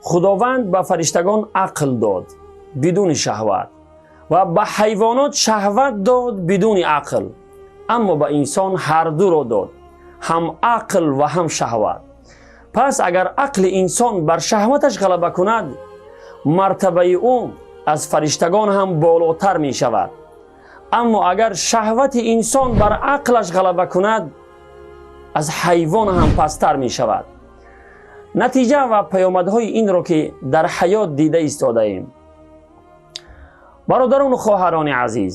Худованд ба фариштагон ақл дод бидуни шаҳват ва ба ҳайвонот шаҳват дод бидуни ақл, аммо ба инсон ҳар дуро дод, ҳам ақл ва ҳам шаҳват. Пас агар ақли инсон бар шаҳваташ ғалаба кунад, мартабаи ӯ аз фариштагон ҳам болотар мешавад. Аммо агар шаҳвати инсон бар ақлаш ғалаба кунад, аз ҳайвон ҳам пасттар мешавад. Натиҷа ва паёмадҳои инро ки дар ҳаёт дида истодаем. Бародарону хоҳарони азиз,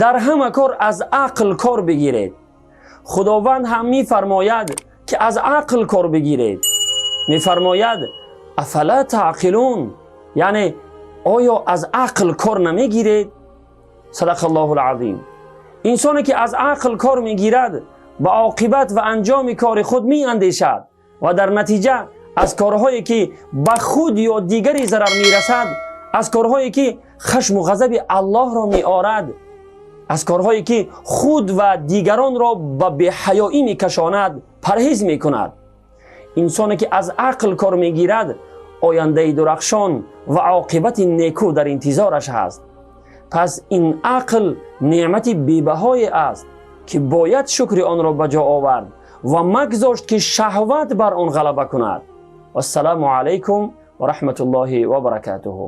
дар ҳама кор аз ақл кор бигиред. Худованд ҳам мефармояд, ки аз ақл кор бигиред. Мефармояд: أفلا تعقلون, яъне оё аз ақл кор намегиред? صدق الله العظيم. Инсоне ки аз ақл кор мегирад, ба оқибат ва анҷоми кори худ меандешад ва дар натиҷа аз корҳое, ки ба худ ё дигаре зарар мерасад, аз корҳое, ки хашму ғазаби Аллоҳро меорад, аз корҳое, ки худ ва дигаронро ба беҳаёӣ мекашонад, парҳез мекунад. Инсоне ки аз ақл кор мегирад, ояндаи дурахшон ва оқибати некӯ дар интизораш ҳаст. Пас ин ақл неъмати бебаҳое аст, ки бояд шукри онро ба ҷо овард ва магзошт, ки шаҳват бар он ғалаба кунад. Вассалому алайкум ва раҳматуллоҳи ва баракатуҳу.